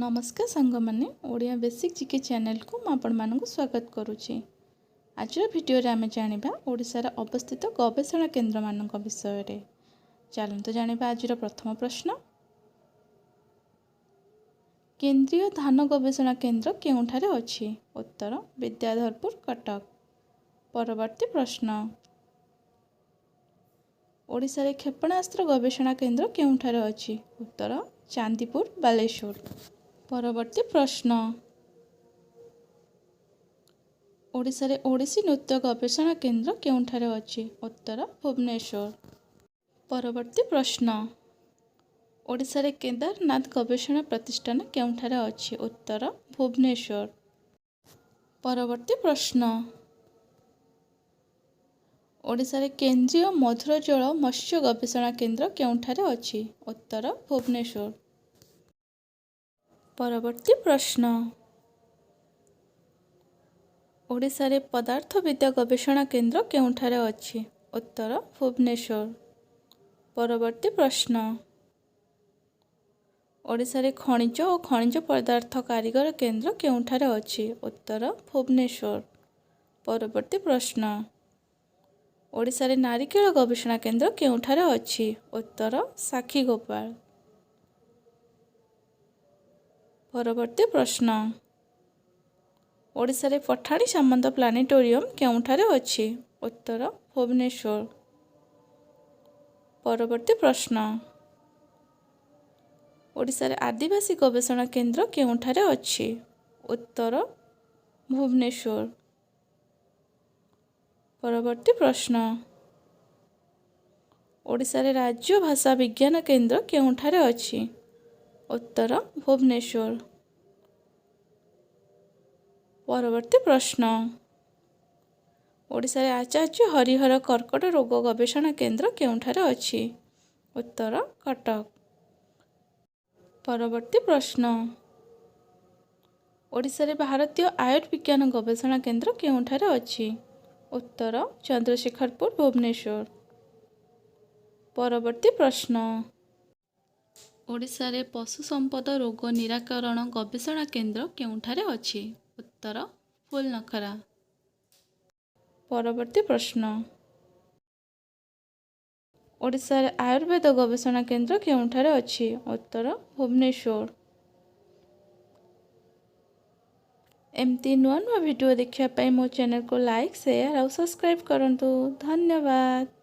ନମସ୍କାର ସାଙ୍ଗମାନେ, Odia basic GK ଚ୍ୟାନେଲକୁ ମୁଁ ଆପଣମାନଙ୍କୁ ସ୍ୱାଗତ କରୁଛି। ଆଜିର ଭିଡ଼ିଓରେ ଆମେ ଜାଣିବା ଓଡ଼ିଶାର ଅବସ୍ଥିତ ଗବେଷଣା କେନ୍ଦ୍ରମାନଙ୍କ ବିଷୟରେ। ଚାଲନ୍ତୁ ଜାଣିବା ଆଜିର ପ୍ରଥମ ପ୍ରଶ୍ନ। କେନ୍ଦ୍ରୀୟ ଧାନ ଗବେଷଣା କେନ୍ଦ୍ର କେଉଁଠାରେ ଅଛି? ଉତ୍ତର ବିଦ୍ୟାଧରପୁର, କଟକ। ପରବର୍ତ୍ତୀ ପ୍ରଶ୍ନ। ଓଡ଼ିଶାରେ କ୍ଷେପଣାସ୍ତ୍ର ଗବେଷଣା କେନ୍ଦ୍ର କେଉଁଠାରେ ଅଛି? ଉତ୍ତର ଚାନ୍ଦିପୁର, ବାଲେଶ୍ୱର। ପରବର୍ତ୍ତୀ ପ୍ରଶ୍ନ। ଓଡ଼ିଶାରେ ଓଡ଼ିଶୀ ନୃତ୍ୟ ଗବେଷଣା କେନ୍ଦ୍ର କେଉଁଠାରେ ଅଛି? ଉତ୍ତର ଭୁବନେଶ୍ୱର। ପରବର୍ତ୍ତୀ ପ୍ରଶ୍ନ। ଓଡ଼ିଶାରେ କେଦାରନାଥ ଗବେଷଣା ପ୍ରତିଷ୍ଠାନ କେଉଁଠାରେ ଅଛି? ଉତ୍ତର ଭୁବନେଶ୍ୱର। ପରବର୍ତ୍ତୀ ପ୍ରଶ୍ନ। ଓଡ଼ିଶାରେ କେନ୍ଦ୍ରୀୟ ମଧୁର ଜଳ ମତ୍ସ୍ୟ ଗବେଷଣା କେନ୍ଦ୍ର କେଉଁଠାରେ ଅଛି? ଉତ୍ତର ଭୁବନେଶ୍ୱର। ପରବର୍ତ୍ତୀ ପ୍ରଶ୍ନ। ଓଡ଼ିଶାରେ ପଦାର୍ଥ ବିଦ୍ୟା ଗବେଷଣା କେନ୍ଦ୍ର କେଉଁଠାରେ ଅଛି? ଉତ୍ତର ଭୁବନେଶ୍ୱର। ପରବର୍ତ୍ତୀ ପ୍ରଶ୍ନ। ଓଡ଼ିଶାରେ ଖଣିଜ ଓ ଖଣିଜ ପଦାର୍ଥ କାରିଗର କେନ୍ଦ୍ର କେଉଁଠାରେ ଅଛି? ଉତ୍ତର ଭୁବନେଶ୍ୱର। ପରବର୍ତ୍ତୀ ପ୍ରଶ୍ନ। ଓଡ଼ିଶାରେ ନାରିକେଳ ଗବେଷଣା କେନ୍ଦ୍ର କେଉଁଠାରେ ଅଛି? ଉତ୍ତର ସାକ୍ଷୀଗୋପାଳ। ପରବର୍ତ୍ତୀ ପ୍ରଶ୍ନ। ଓଡ଼ିଶାରେ ପଠାଣି ସାମନ୍ତ ପ୍ଲାନେଟୋରିୟମ କେଉଁଠାରେ ଅଛି? ଉତ୍ତର ଭୁବନେଶ୍ୱର। ପରବର୍ତ୍ତୀ ପ୍ରଶ୍ନ। ଓଡ଼ିଶାରେ ଆଦିବାସୀ ଗବେଷଣା କେନ୍ଦ୍ର କେଉଁଠାରେ ଅଛି? ଉତ୍ତର ଭୁବନେଶ୍ୱର। ପରବର୍ତ୍ତୀ ପ୍ରଶ୍ନ। ଓଡ଼ିଶାରେ ରାଜ୍ୟ ଭାଷା ବିଜ୍ଞାନ କେନ୍ଦ୍ର କେଉଁଠାରେ ଅଛି? ଉତ୍ତର ଭୁବନେଶ୍ୱର। ପରବର୍ତ୍ତୀ ପ୍ରଶ୍ନ। ଓଡ଼ିଶାରେ ଆଚାର୍ଯ୍ୟ ହରିହର କର୍କଟ ରୋଗ ଗବେଷଣା କେନ୍ଦ୍ର କେଉଁଠାରେ ଅଛି? ଉତ୍ତର କଟକ। ପରବର୍ତ୍ତୀ ପ୍ରଶ୍ନ। ଓଡ଼ିଶାରେ ଭାରତୀୟ ଆୟୁର୍ବିଜ୍ଞାନ ଗବେଷଣା କେନ୍ଦ୍ର କେଉଁଠାରେ ଅଛି? ଉତ୍ତର ଚନ୍ଦ୍ରଶେଖରପୁର, ଭୁବନେଶ୍ୱର। ପରବର୍ତ୍ତୀ ପ୍ରଶ୍ନ। ଓଡ଼ିଶାରେ ପଶୁ ସମ୍ପଦ ରୋଗ ନିରାକରଣ ଗବେଷଣା କେନ୍ଦ୍ର କେଉଁଠାରେ ଅଛି? ଉତ୍ତର ଫୁଲନଖରା। ପରବର୍ତ୍ତୀ ପ୍ରଶ୍ନ। ଓଡ଼ିଶାରେ ଆୟୁର୍ବେଦ ଗବେଷଣା କେନ୍ଦ୍ର କେଉଁଠାରେ ଅଛି? ଉତ୍ତର ଭୁବନେଶ୍ୱର। ଏମିତି ନୂଆ ନୂଆ ଭିଡ଼ିଓ ଦେଖିବା ପାଇଁ ମୋ ଚ୍ୟାନେଲକୁ ଲାଇକ୍, ସେୟାର ଆଉ ସବସ୍କ୍ରାଇବ୍ କରନ୍ତୁ। ଧନ୍ୟବାଦ।